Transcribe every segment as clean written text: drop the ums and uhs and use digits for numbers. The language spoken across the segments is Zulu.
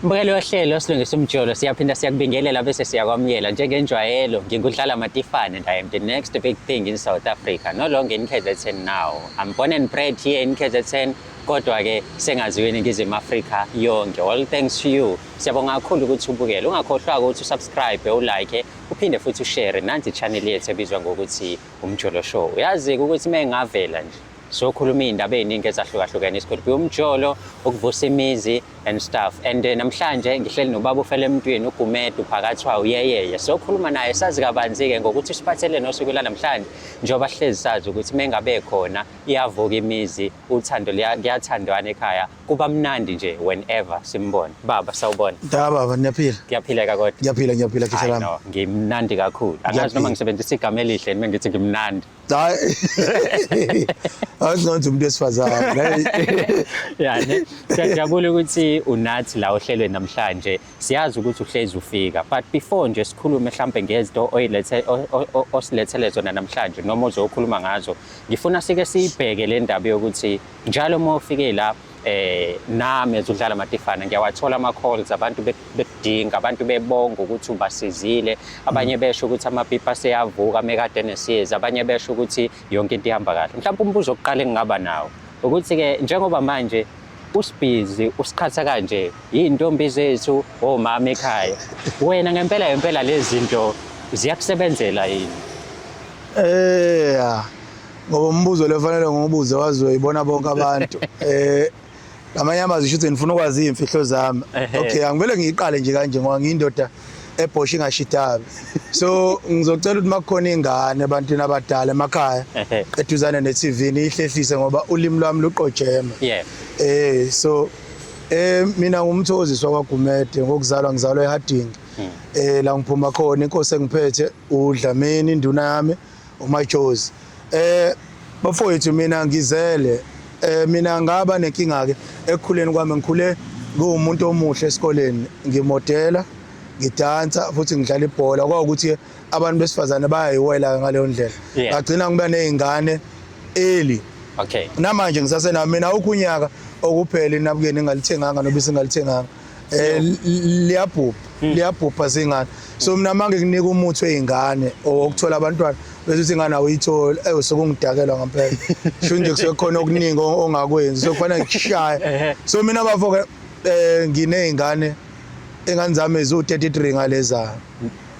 Mbukeli wohlelo Silungisa Umjolo, siyaphinda siyakubingelela bese siyakwamukela njengenjwayelo. Ngingudlala Matifane and I am the next big thing in South Africa, no longer in KZN now. I'm born and bred here in KZN, kodwa ke sengaziwe eNingizimu Afrika yonke. All thanks to you. Siyabonga kakhulu ukuthi ubukele. Ungakhohlwa ukuthi usubscribe, ulike, uphinde futhi ushare nansi channel yethu ebizwa ngokuthi Umjolo Show. Uyazi ukuthi mengavela nje sokhuluma iy'ndaba ey'ningi ezahlukahlukene, isikhuluphi umjolo, ukuvusa imizi and stuff. And namhlanje ngihleli nobaba ufele emntwini uGumede uphakathwa uyeyeye. Sokhuluma naye sazi kabanzi-ke ngokuthi usiphathele nosuku lanamhlanje, njengoba sihlezi sazi ukuthi mengabe khona iyavuka imizi, uthando kuyathandwana ekhaya, kuba mnandi nje whenever simbona. Baba, sawubona. Da baba, niyaphila? Kuyaphileka kodwa? Ngiyaphila, ngiyaphila khehla Hayi lami. no, ngimnandi kakhulu. Angazi noma Ngiyaphila. ngisebenzisa igama elihle noma ngithi ngimnandi. Hayi. Awusinonke umuntu wesifazane. Ya ne, siyajabula ukuthi unathi la ohlelweni namhlanje. Siyazi ukuthi uhlezi ufika, but before nje sikhulume mhlambe ngezinto oyilethe osilethele zona namhlanje noma ozokhuluma ngazo, ngifuna sike siyibheke le ndaba yokuthi njalo uma ufike la, nami as udlala Matifana ngiyawathola ama calls, abantu bekudinga, abantu bebonga ukuthi ubasizile, abanye besho ukuthi amapipa seyavuka mekade nesiyezi, abanye besho ukuthi yonke into ihamba kahle. Mhlawumbe umbuzo oqala engingaba nawo ukuthi ke njengoba manje usibhizi usiqhatha kanje iy'ntombi zethu, omama ekhaya, wena ngempela ngempela lezi zinto ziyakusebenzela yini? Eh, ngoba umbuzo lo fanele ngiwubuze waziwe ibona bonke abantu. Ngamanye amazwi shuthi ngifuna ukwazi izimfihlo zami. Okay, angivele ngiyiqale nje kanje ngoba ngiyindoda ebhosha ingashidabi. So ngizocela ukuthi makukhona ingane ebantwini abadala emakhaya eduzane ne-TV niyihlehlise ngoba ulimi lwami luqojeme. So mina ngumthokozisi wakwaGumede, ngokuzalwa ngizalwa eHarding. La ngiphuma khona, inkosi engiphethe uDlamini, induna yami uMajozi. Bafowethu, mina ngizele, mina ngaba nenkinga ke ekukhuleni kwami. Ngikhule ngiwumuntu omuhle esikoleni, ngimodela, ngidansa futhi ngidlala ibhola. Kwawukuthi abantu besifazane bayayiwela ngaleyo ndlela. Ngagcina ngiba nezingane early. Namanje ngisasenami mina, awukho unyaka okuphela inabukeni engalithenganga nobisi engalithenganga. Liyabhubha, liyabhubha zingane. So mina manje ngikunika umuthi wezingane owokuthola abantwana, bese uthi ingane awuyitholi, usukungidakelwa ngempela. Sho nje kusuke khona okuningi ongakwenzi, so kufanele ngikushaye. So mina bafo ke, nginezingane, ingane zami eziwu-33 ngaleza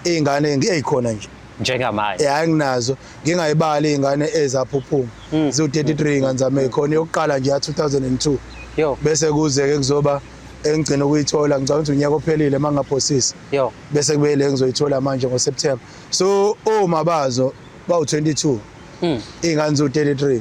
iy'ngane ey'khona nje njengamanje. Hayi, nginazo, ngingayibali iy'ngane ezaphuphuma. Ziwu-33 iy'ngane zami ey'khona. Yokuqala nje ya 2002. Bese kuze-ke kuzoba engigcina ukuyithola, ngicabanga ukuthi unyaka ophelile uma ngingaphosisi. Bese kube le ngizoyithola manje ngoSeptember. So oma bazo bawu-22. Iy'ngane ziwu-33.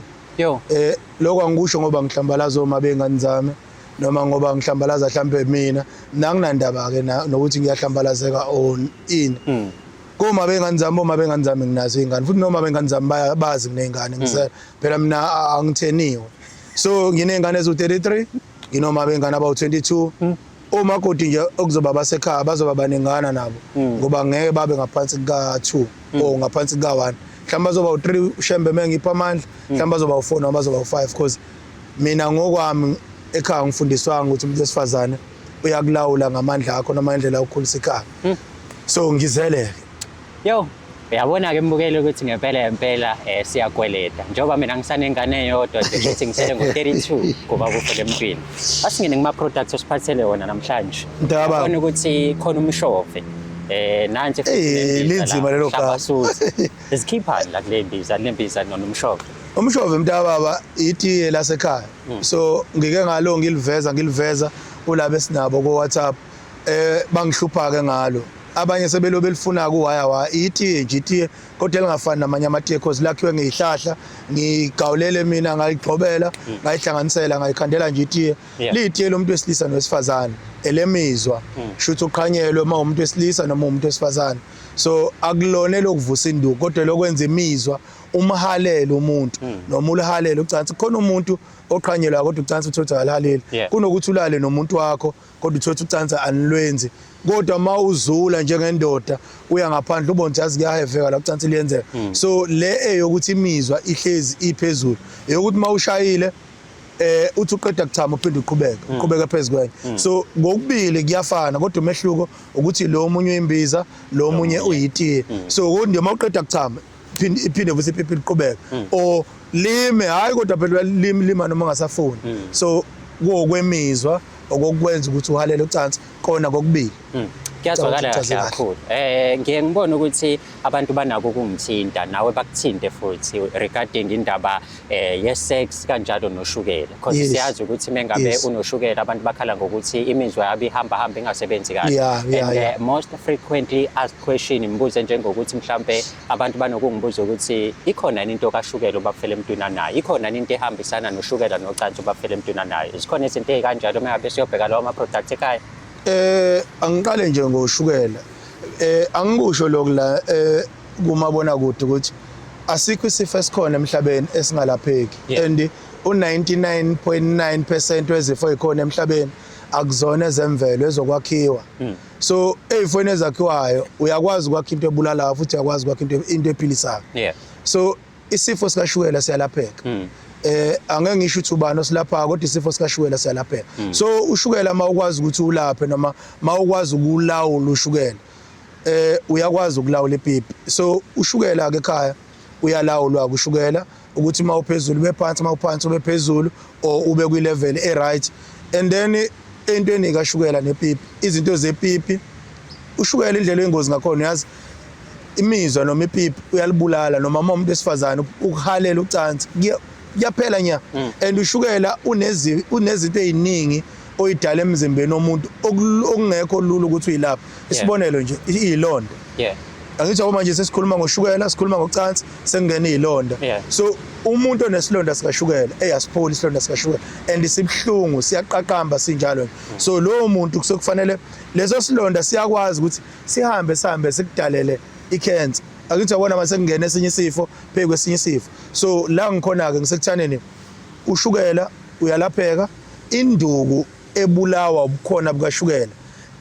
Lokho angikusho ngoba ngihlambalaza oma bey'ngane zami noma ngoba ngihlambalaza mhlambe mina. Mina anginandaba-ke nokuthi ngiyahlambalazeka or ini. Koma bey'ngane zami, oma bey'ngane zami nginazo iy'ngane, futhi noma bey'ngane zami bazi nginey'ngane. Ngise phela mina angitheniwe. So nginey'ngane eziwu-33, nginoma bey'ngane abawu-22. Omakoti nje okuzoba basekhaya bazoba baningana nabo, ngoba ngeke babe ngaphansi kuka-2 or ngaphansi kuka-1. Mhlawumbe bazoba u-3 ushembe mengipha amandla, mhlawumbe bazoba u-4 noma bazoba u-5, because mina ngokwami ekhaya ngifundiswanga ukuthi umuntu wesifazane uyakulawula ngamandla akho noma indlela yokukhulisa ikhaya. So ngizeleke. Yo, uyabona-ke mbukeli ukuthi ngempela ngempela siyakweleta. Njengoba mina ngisanengane eyodwa nje, futhi ngisele ngo-32 kuba kufele emntwini. Asingene kuma-products osiphathele wona namhlanje. Ndaba. Uyabona ukuthi khona umshove. Nansi futhi nembiza Linzima la, lelo gama. Hlabasuzi. Zikhiphani la kule mbiza, kule mbiza nomshove? Umshove mntakababa itiye lasekhaya. So ngike ngalo ngiliveza, ngiliveza kulabo esinabo ko WhatsApp. Bangihlupha ke ngalo. Abanye sebelo belifuna kuwaya wa itiye nje, itiye kodwa elingafani namanye amatiye, cause lakhiwe ngezihlahla. Ngigawulele mina, ngayigxobela, ngayihlanganisela, ngayikhandela nje itiye. Litiye lomuntu wesilisa nowesifazane, elemizwa. Shuthi uqhanyelwe uma umuntu wesilisa noma umuntu wesifazane. So akulona lokuvusa induku, kodwa lokwenza imizwa, umhalele umuntu noma ulihalele ucansi. Khona umuntu oqhanyelwa kodwa ucansi uthi akalihaleli. Kunokuthi ulale nomuntu wakho kodwa uthi ucansi anilwenzi, kodwa uma uzula njengendoda uya ngaphandle ubone ukuthi yazi kuyaheveka la, ucansi liyenzeka. So le eyokuthi imizwa ihlezi iphezulu, eyokuthi uma ushayile Uthi uqeda kuchama, uphinde uqhubeke, uqhubeke phezu kwenye. So ngokubili kuyafana, kodwa umehluko ukuthi lo omunye uyimbiza, lo omunye uyitiye. So kundi uma uqeda kuchama, iphinde iphinde futhi ipipi liqhubeke or lime. Hayi, kodwa phela lime, lima noma ungasafuni. So kuwokwemizwa okokwenza ukuthi uhalele ucansi kona kokubili. Kuyazwakala Ngicabanga ukuthi kahle uchaze kahle. kakhulu. Ngiye ngibone ukuthi abantu banako ukungithinta, nawe bakuthinte futhi regarding indaba ye-sex kanjalo noshukela. Because siyazi ukuthi mengabe unoshukela, abantu bakhala ngokuthi imizwa yabo ihamba hamba ingasebenzi kahle. And most frequently asked question, imibuzo njengokuthi mhlambe abantu banokungibuza ukuthi ikhona yini into kashukela ubafele emntwini anayo? Ikhona yini into ehambisana noshukela nocansi ubafele emntwini anayo? Zikhona izinto ey'kanjalo mengabe siyobheka lawo ma-product ekhaya? Angiqale nje ngoshukela. Angikusho lokhu la kumabona kude ukuthi asikho isifo esikhona emhlabeni esingalapheki and u99.9% wezifo ezikhona emhlabeni akuzona ezemvelo, ezokwakhiwa. So ezifweni ezakhiwayo uyakwazi ukwakha into ebulalayo futhi uyakwazi ukwakha into ephilisayo. So isifo sikashukela siyalapheka. Angeke ngisho ukuthi ubani osilapha, kodwa isifo sikashukela siyalapheka. So ushukela, mawukwazi ukuthi ulaphe noma mawukwazi ukulawula ushukela, uyakwazi ukulawula ipipi. So ushukela ke ekhaya uyalawulwa ushukela, ukuthi mawuphezulu ube phansi, mawuphansi ube phezulu or ube kwi level e right. And then entweni kashukela nepipi, izinto zepipi, ushukela indlela engozi ngakhona, uyazi imizwa noma ipipi uyalibulala, noma uma umuntu wesifazane ukuhalela ucansi kuyaphela nya. And ushukela unezinto eziningi oyidala emzimbeni womuntu okungekho lula ukuthi uyilaphe. Isibonelo nje, iy'londa. Angithi yabo, manje sesikhuluma ngoshukela, sikhuluma ngocansi, sekungena iy'londa. So umuntu onesilonda sikashukela, eyasipholi isilonda sikashukela and sibuhlungu, siyaqaqamba sinjalo nje. So lowo muntu kusekufanele leso silonda siyakwazi ukuthi sihambe sihambe sikudalele i-cancer. Akithi yabona, mase kungena esinye isifo phezu kwesinye isifo. So la ngikhona-ke ngisekuthaneni, ushukela uyalapheka, induku ebulawa ubukhona bukashukela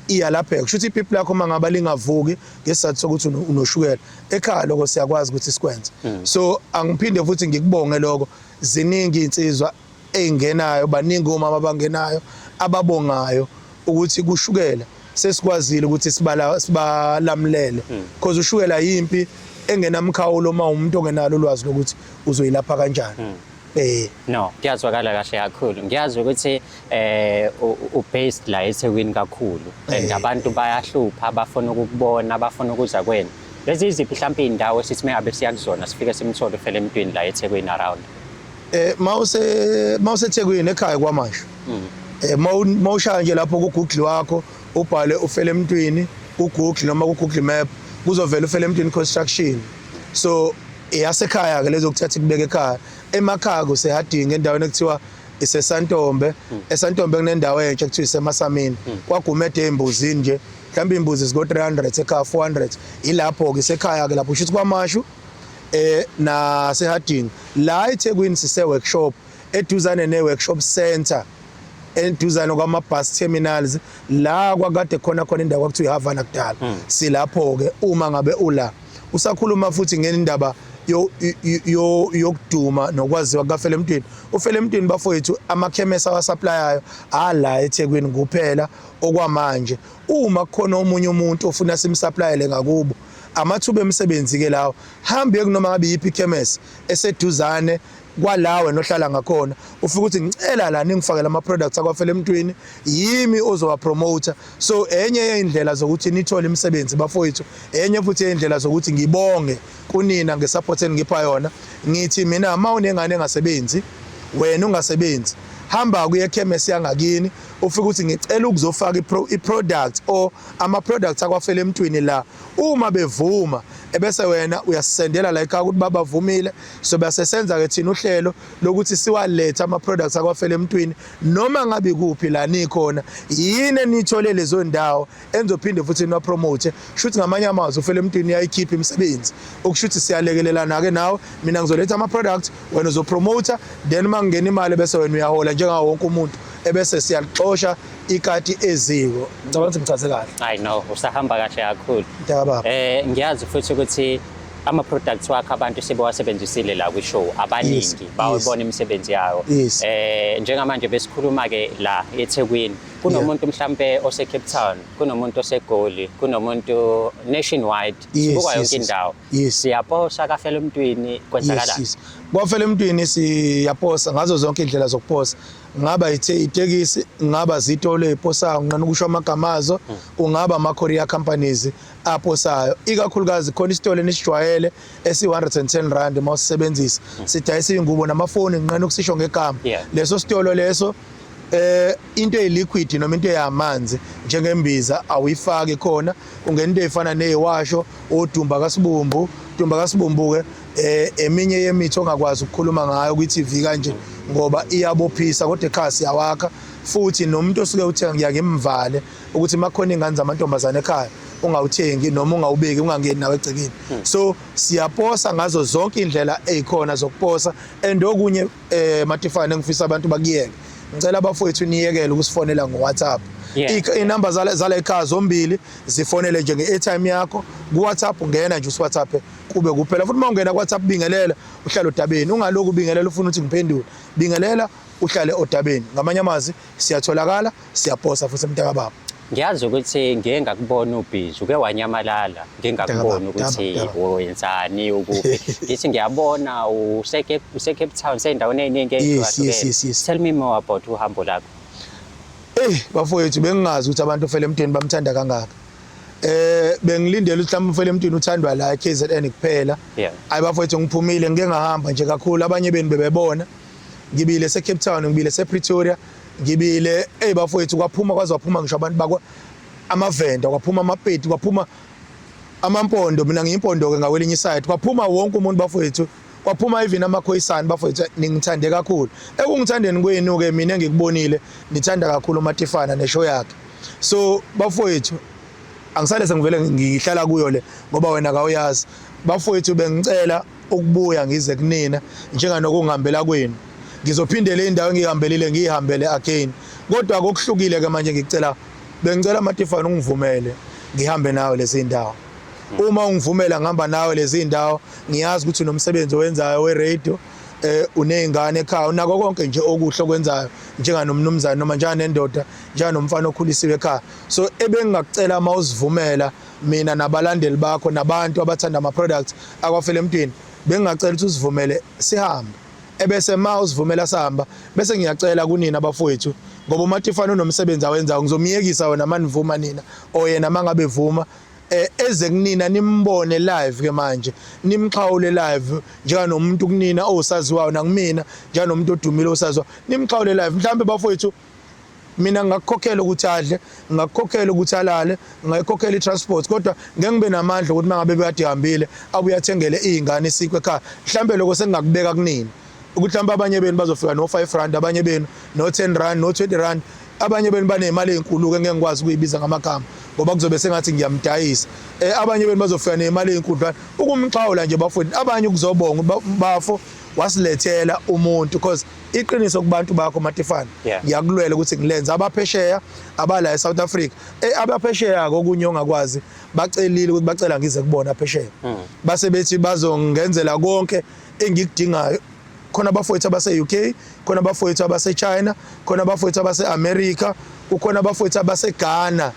iyalapheka. Kusho ukuthi ipipi lakho uma ngaba lingavuki ngesizathu sokuthi unoshukela ekhaya, lokho siyakwazi ukuthi sikwenze. So angiphinde futhi ngikubonge lokho. Ziningi iy'nsizwa ey'ngenayo, baningi omama abangenayo ababongayo ukuthi kushukela sesikwazile ukuthi sibalamulele, because ushukela yimpi engenamkhawulo uma umuntu ongenalo ulwazi lokuthi uzoyilapha kanjani. No, kuyazwakala kahle kakhulu. Ngiyazi ukuthi u based la eThekwini kakhulu and abantu bayahlupha, bafuna ukukubona, bafuna ukuza kwena. Lezi iziphi mhlawumbe iy'ndawo esithi mengabe siya kuzona sifike simthole ufele emntwini la eThekwini around? MawuseThekwini, ekhaya kwaMashu. Mawushaya nje lapho ku Google wakho, ubhale ufele emntwini ku Google noma ku Google Map, kuzovela ufele emntwini construction. So eyasekhaya ke lezo kuthatha ikubeka ekhaya. Emakhaya kuseHarding, endaweni ekuthiwa iseSantombe. ESantombe kunendawo entsha ekuthiwa iseMasamini, kwaGumede embuzini nje, mhlawumbe imbuzi ziko 300 ekhaya, 400. Ilapho ke isekhaya ke lapho, kusho ukuthi kwaMashu naseHarding. La eThekwini sise workshop, eduzane ne workshop center, eduzane kwama bus terminals, la kwakade khona khona indawo kwakuthiwa iHavana kudala. Silapho ke. Uma ngabe ula usakhuluma futhi ngendaba yokuduma nokwaziwa kukafela emntwini, ufela emntwini bafowethu, amakhemesi awasupplyayo ala eThekwini kuphela okwamanje. Uma kukhona omunye umuntu ofuna simsupplyele ngakubo, amathuba emisebenzi ke lawo. Hambe kunoma ngabe yiphi ikhemesi eseduzane kwala wena ohlala ngakhona, ufike ukuthi ngicela la ningifakele ama products akwafela emntwini, yimi ozowa promoter. So enye yeindlela zokuthi nithole imisebenzi bafowethu, enye futhi yeindlela zokuthi ngibonge kunina ngesupport eningipha yona. Ngithi mina, uma unengane engasebenzi, wena ungasebenzi, hamba kuye ekhemesi yangakini, ufike ukuthi ngicela ukuzofaka i-product or ama products akwafela emntwini la. Uma bevuma, ebese wena uyasendela la ekhaya ukuthi babavumile, so bese senza ke thina uhlelo lokuthi siwalethe ama products akwafela emntwini noma ngabe kuphi la nikhona. Yini enithole lezo ndawo enizophinde futhi niwa promote? Shuthi ngamanye amazwi ufela emntwini uyayikhipha imisebenzi, okusho siyalekelelana ke nawe. Mina ngizoletha ama products, wena uzopromota, then uma kungena imali bese wena uyahola njengawo wonke umuntu, ebese siyalixosha ikati eziko. Ngicabanga ukuthi ngichaze kahle. I know usahamba kahle kakhulu. Mntakababa. Ngiyazi futhi ukuthi Ama-products wakhe abantu sebewasebenzisile la kwi-show abaningi, bawubona imisebenzi yawo. Njengamanje besikhuluma-ke la eThekwini, kunomuntu mhlampe ose-Cape Town, kunomuntu oseGoli, kunomuntu nationwide, sibuka yonke indawo. Siyaposa kaFela Emntwini, kwenzakalani? Yes. Kwafela Emntwini siyaposa ngazo zonke indlela zokuposa. Ngaba itekisi, ngaba zitolo eziposayo, nginqena ukusho amagama azo, kungaba ama-courier companies aposayo. Ikakhulukazi khona isitolo enisijwayele esi-110 rand uma usisebenzisa. Sidayisa iy'ngubo namafoni, nginqena ukusisho ngegama. Leso sitolo leso, into eyiliquid noma into eyamanzi njengembiza awuyifaki khona, ungena into ey'fana ney'washo, odumba kasibumbu. Dumba kasibumbu ke eminye yemithi ongakwazi ukukhuluma ngayo kwi-TV kanje ngoba iyabophisa, kodwa ekhaya siyawakha futhi nomuntu osuke uthenga ngiya ngimvale ukuthi makhona ingane zamantombazane ekhaya ungawuthengi noma ungawubeki, ungangeni nawe egcekeni. So siyaposa ngazo zonke indlela ezikhona zokuposa. And okunye, Matifane, engifisa abantu bakuyeke, ngicela abafowethu niyekele ukusifonela ngo-WhatsApp. Inamba zala ekhaya zombili, zifonele nje nge-airtime yakho. Ku-WhatsApp ungena nje usi-WhatsApp kube kuphela. Futhi uma ungena ku-WhatsApp bingelela, uhlale odabeni, ungalokhu ubingelela ufuna ukuthi ngiphendule. Bingelela, uhlale odabeni. Ngamanye amazwi, siyatholakala, siyaposa futhi, mntakababa. Ngiyazi ukuthi ngiye ngakubona ubhizi, uke wanyamalala, ngingakuboni ukuthi wenzani, ukuphi. Ngithi ngiyabona use-Cape Town, sey'ndaweni ey'ningi ey'hlukahlukene. Tell me more about uhambo lakho. Eh bafowethu, bengingazi ukuthi abantu oFela Emntwini bamthanda kangaka. Bengilindele ukuthi mhlawumbe uFela Emntwini uthandwa la eKZN kuphela. Hayi bafowethu, ngiphumile, ngike ngahamba nje kakhulu, abanye benu bebebona. Ngibile se Cape Town, ngibile se Pretoria, ngibile, hey bafowethu, kwaphuma kwaze waphuma ngisho abantu bakwa amavenda, kwaphuma amapedi, kwaphuma amampondo, mina ngiyimpondo ke ngakwelinye iside, kwaphuma wonke umuntu bafowethu, kwaphuma even amakhoyisane. Bafowethu, ningithande kakhulu. Ekungithandeni kwenu ke mina engikubonile, nithanda kakhulu uMatifana neshow yakhe. So bafowethu, angisale sengivele ngihlala kuyo le ngoba wena kawuyazi. Bafowethu, bengicela ukubuya ngize kunina njenganokungihambela kwenu, ngizophindela indawo engihambelile, ngiyihambele again, kodwa kokuhlukile ke manje. Ngicela, bengicela Matifana ungivumele ngihambe nawe lezi ndawo. Uma ungivumela ngihamba nawe lezi ndawo, ngiyazi ukuthi unomsebenzi owenzayo we-radio, unezingane ekhaya, unako konke nje okuhle okwenzayo njenganomnumzane noma njenganendoda, njenganomfana okhulisiwe ekhaya. So ebengingakucela uma usivumela mina nabalandeli bakho nabantu abathanda ama-products akwaFela Emntwini, bengingacela ukuthi usivumele sihambe, ebese ma usivumela sihamba, bese ngiyacela kunina abafowethu, ngoba uMatifana unomsebenzi awenzayo, ngizomiyekisa wena manivuma nina or yena mangabe vuma, eze kunina nimbone live ke manje, nimxhawule live njenganomuntu kunina osaziwayo, nakumina njenganomuntu odumile osaziwayo, nimxhawule live. Mhlambe bafowethu, mina ngingakukhokhela ukuthi adle, ngingakukhokhela ukuthi alale, ngingayikhokhela i-transport, kodwa ngeke ngibe namandla ukuthi mangabe bekade ehambile abuye athengele iy'ngane isinkwa ekhaya. Mhlambe lokho sengingakubeka kunini, ukuthi mhlawumbe abanye benu bazofika no-5 rand, abanye benu no-10 rand, no-20 rand, abanye benu baney'mali ey'nkulu-ke ngeke ngikwazi ukuyibiza ngamagama ngoba kuzobe sengathi ngiyamdayisa. Abanye benu bazofika ney'mali ey'nkudlwana ukumxhawula nje bafowethu, abanye ukuzobonga bafo wasilethela umuntu, because iqiniso kubantu bakho Matifana ngiyakulwela ukuthi ngilenze abaphesheya, abala eSouth Africa, abaphesheya kokunye ongakwazi, bacelile ukuthi bacela ngize kubona phesheya, base bethi bazongenzela konke engikudingayo. Khona abafowethu abase-UK, khona abafowethu abase-China, khona abafowethu abase-America, kukhona abafowethu abase-Ghana,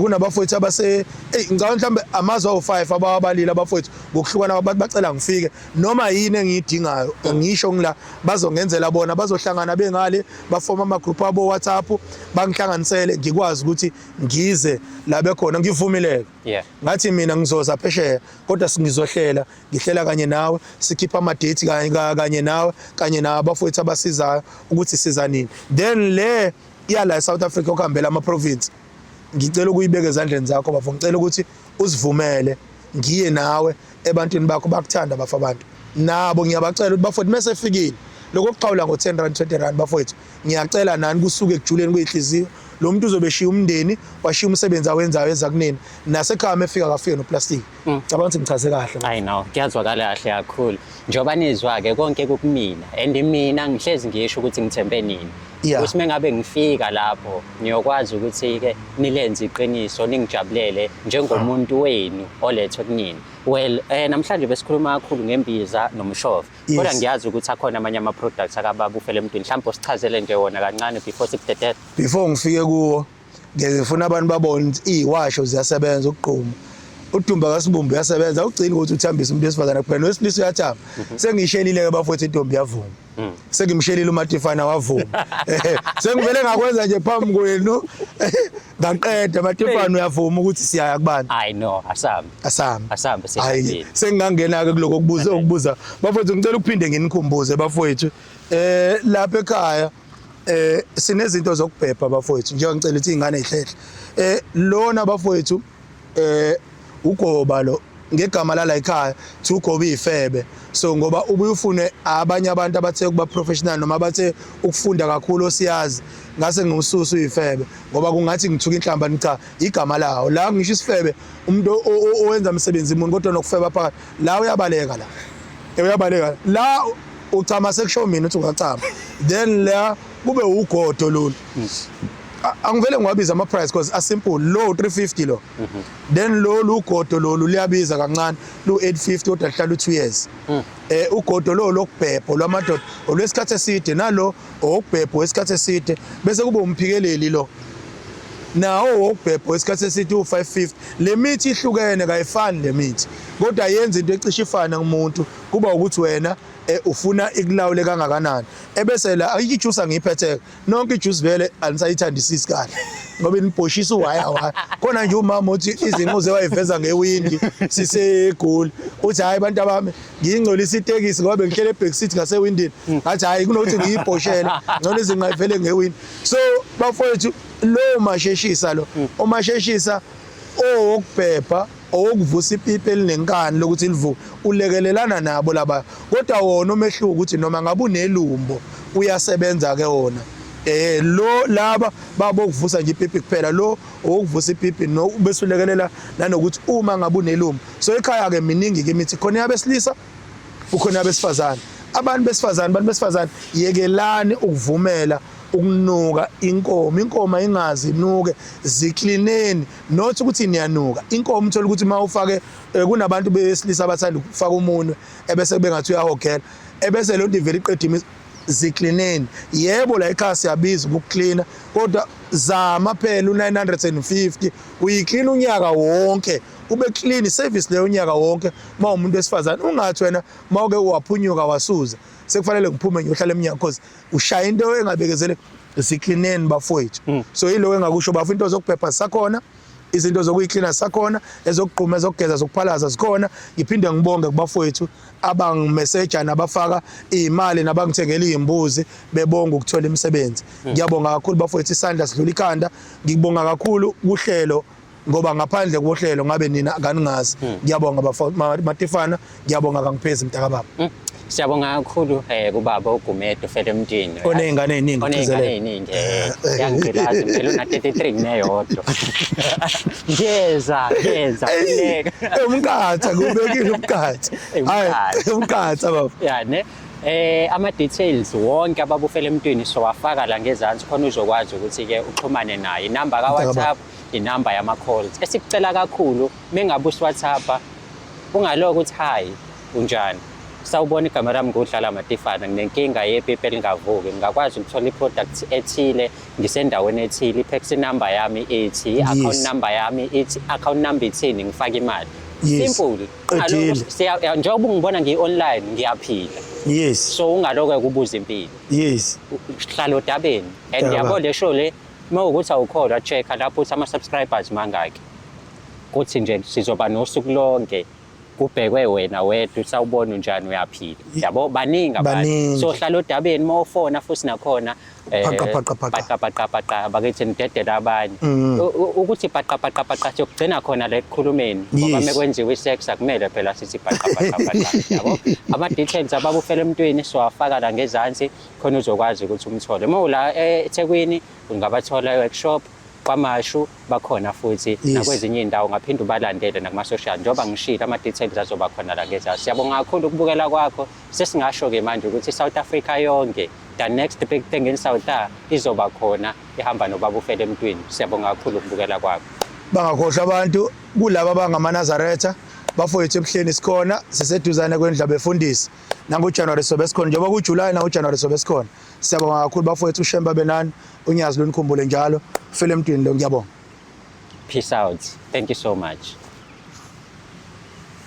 kunabafowethu abase, hey, ngicabanga mhlambe amazwe awu5 abawabalile abafowethu ngokuhlukana. Abantu bacela ngifike, noma yini engiyidingayo ngisho ngila bazongenzela bona, bazohlangana bengale bafoma ama group abo WhatsApp, bangihlanganisele ngikwazi ukuthi ngize la bekhona. Ngivumileke, ngathi mina ngizoza phesheya, kodwa singizohlela, ngihlela kanye nawe, sikhipha ama date kanye nawe, kanye nabafowethu abasizayo ukuthi siza nini. Then le yala eSouth Africa okuhambela ama province, ngicela ukuyibeka ezandleni zakho bafo. Ngicela ukuthi usivumele ngiye nawe ebantwini bakho, bakuthanda bafo abantu. Nabo ngiyabacela ukuthi bafowethu mase fikile lokho kuxhawula ngo-10 rand, 20 rand, bafowethu ngiyacela nani kusuke ekujuleni kweyinhliziyo. Lo muntu uzobe eshiya umndeni, washiya umsebenzi awenzayo, eza kunini, nasekhaya mefika kafike noplastic. Cabanga ukuthi ngichaze kahle. I know, kuyazwakala kahle kakhulu. Njengoba nizwa-ke konke kukumina and mina ngihlezi ngisho ukuthi ngithembe nini. Ukuthi mengabe ngifika lapho ngiyokwazi ukuthi-ke nilenze iqiniso, ningijabulele njengomuntu wenu olethwe kunini. Well, namhlanje besikhuluma kakhulu ngembiza nomshova. Kodwa ngiyazi ukuthi akhona amanye ama-products akababa uFelemntwini. Mhlawumbe usichazele nje wona kancane before sikudedele. Before ngifike kuwo, ngifuna abantu babone ukuthi iy'washo ziyasebenza ukugquma. Udumba kaSibumbu uyasebenza, awugcini ukuthi uthambise umuntu wesifazane kuphela, nowesilisa uyathamba. Sengishelile-ke bafowethu, intombi yavuma. Sengimshelile uMatifana wavuma. Sengivele ngakwenza nje phambi kwenu. Ngaqeda, Matifana uyavuma ukuthi siyaya kubani? I know, asambe. Asambe. Asambe Hayi, sihambile. Sengingangena-ke kuloko okubuza. Bafowethu, ngicela ukuphinde nginikhumbuze bafowethu. Lapha ekhaya sinezinto zokubhebha bafowethu, njengoba ngicela ukuthi izingane zihlehle. Lona bafowethu ugoba lo, ngegama lala ekhaya thi ugoba izifebe. So ngoba ubuye ufune abanye abantu abathe kuba professional noma abathe ukufunda kakhulu osiyazi, ngase ngiwususa uyifebe ngoba kungathi ngithuka inhlamba. Cha, igama lawo la ngisho isifebe, umuntu owenza umsebenzi umuntu kodwa nokufeba phakathi la, uyabaleka la. Uyabaleka la, uchama sekusho mina uthi ungachama, then la kube ugodo lolu. Angivele ngiwabiza ama price because a simple. Lo 350 lo, then lo lugodo lolu liyabiza kancane, lu 850, kodwa lihlala u2 years. Ugodo lo lokubhebho lwamadoda olwesikhathi eside, nalo owokubhebho wesikhathi eside, bese kube umphikeleli lo, nawo wokubhebho wesikhathi eside u550. Le mithi ihlukene, kayifani le mithi, kodwa yenza into ecishe ifane kumuntu, kuba ukuthi wena ufuna ikulawule kangakanani. Ebese la ayikho ijuice angiyiphetheke nonke, ijuice vele anisayithandisisi kahle ngoba inibhoshisa uwaya waya khona nje. Umama uthi izinquze wayiveza ngewindi siseGoli, uthi, "Hayi bantu abami, ngiyingcolisa itekisi ngoba bengihlele eback seat ngasewindini." Ngathi, "Hayi, kunokuthi ngiyibhoshele, ngcono izinqa ivele ngewindi." So bafowethu, lo masheshisa lo, umasheshisa owokubhebha, owokuvusa ipipi elinenkani lokuthi livuke, ulekelelana nabo laba. Kodwa wona umehluko ukuthi noma ngabe unelumbo uyasebenza ke wona. Lo laba babokuvusa nje ipipi kuphela, lo owokuvusa ipipi no bese ulekelela nanokuthi uma ngabe unelumbo. So ekhaya ke miningi ke imithi khona, yabesilisa kukhona, abesifazane. Abantu besifazane, abantu besifazane, yekelani ukuvumela ukunuka inkomo. Inkomo ayingazi inuke, ziklineni, not ukuthi niyanuka inkomo. Uthola ukuthi uma ufake kunabantu besilisa abathanda ukufaka umunwe ebese kube ngathi uyahogela, ebese lo nto ivele iqeda imizi. Ziklineni. Yebo, la ekhaya siyabiza ukuklina, kodwa zama phela u950 uyiklina unyaka wonke, ube clean service leyo unyaka wonke. Uma umuntu wesifazane ungathi wena mawuke waphunyuka wasuza, sekufanele ngiphume ngiyohlala eminyaka because ushaya into engabekezele. Ziklineni bafowethu. So yiloko engakusho bafo, into zokuphepha zisakhona, izinto zokuyiklina zisakhona, ezokugquma, ezokugeza, zokuphalaza zikhona. Ngiphinde ngibonge kubafowethu abangimeseja nabafaka iy'mali nabangithengela iy'mbuzi bebonga ukuthola imisebenzi. Ngiyabonga kakhulu bafowethu, isandla sidlula ikhanda. Ngibonga kakhulu kuhlelo ngoba ngaphandle kohlelo ngabe nina kaningazi. Ngiyabonga bafo Matifana, ngiyabonga, kangiphezi mntakababa. Siyabonga kakhulu kubaba uGumede Felemntwini. Oney'ngane ey'ningi. Oney'ngane ey'ningi, yangigqilaza impela, una 33 kuneyodwa. Ngiyeza, ngiyeza, khuleka. Umqatha kubekile umqatha. Eh, Hayi, umqatha. Umqatha baba. Ya ne. Ama details wonke ababa uFelemntwini sowafaka la ngezansi khona uzokwazi ukuthi ke uxhumane naye. Inamba ka WhatsApp, inamba yama calls. Esikucela kakhulu mengabe usiWhatsApp ungaloko uthi, "Hi, unjani? Sawubona, igama lami nguDlala Matifana, nginenkinga yepipi elingavuki. Ngingakwazi ukuthola i-product ethile ngisendaweni ethile, i-taxi number yami ithi, i-account number yami ithi, account number ithini, ngifake imali." Simple. Qedile. Ungalokhu njengoba ungibona ngiyi-online ngiyaphila. So ungalokho kubuza impilo. Hlala odabeni. And yabo le show le, uma ukuthi awukholwa, check-a lapho ukuthi ama-subscribers mangaki. Kuthi nje sizoba nosuku lonke kubhekwe wena wedwa, usawubona, unjani, uyaphila. Yabo, baningi abantu. Baningi. So hlala odabeni, uma ufona futhi nakhona Paqa, paqa, paqa. Paqa paqa paqa, bakithi nidedela abanye. Ukuthi paqa paqa paqa siyokugcina khona la ekukhulumeni ngoba mekwenziwa isex akumele phela sithi paqa paqa paqa, yabo. Ama details ababa uFelemntwini siwafaka la ngezansi khona uzokwazi ukuthi umthole. Uma ula eThekwini ungabathola e-workshop KwaMashu bakhona futhi nakwezinye iy'ndawo, ungaphinde ubalandele nakuma-social njengoba ngishilo, ama-details azoba khona la ngezansi. Siyabonga kakhulu ukubukela kwakho. Sesingasho-ke manje ukuthi i-South Africa yonke The next big thing in South izoba khona ihamba nobaba uFele Mntwini. Siyabonga kakhulu ukubukela kwakho. Bangakhohlwa abantu kulaba abangamanazaretha, bafowethu, ebuhleni sikhona, siseduzane kwendlu abefundisi. NangoJanuary sobe sikhona, njengoba kuJuly nangoJanuary sobe sikhona. Siyabonga kakhulu bafowethu, uShembe benani, unyazi lunikhumbule njalo. Fele Mntwini lo, ngiyabonga. Peace out. Thank you so much.